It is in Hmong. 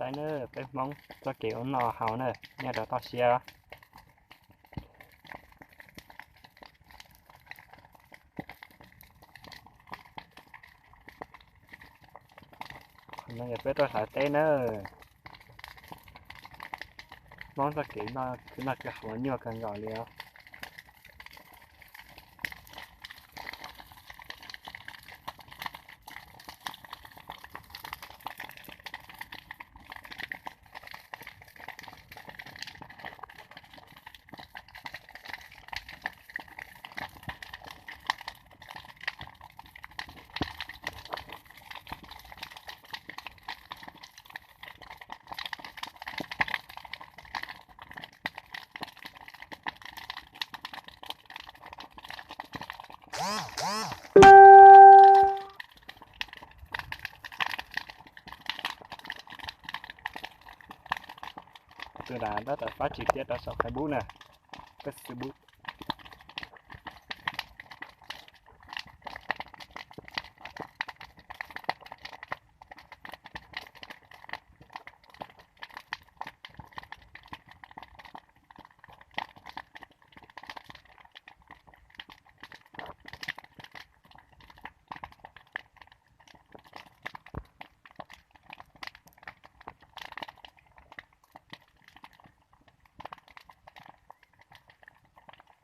Thaib na, peb Hmoob txoj kev ua noj haus na nyob rau toj siab. Qhov no yog peb tuaj hlawv teb na. Hmoob txoj kev noj kwv haus nyuaj kawg nkaus li os. Tus nram tab tom fab tsis tiav rau saum Facebook na, Facebook.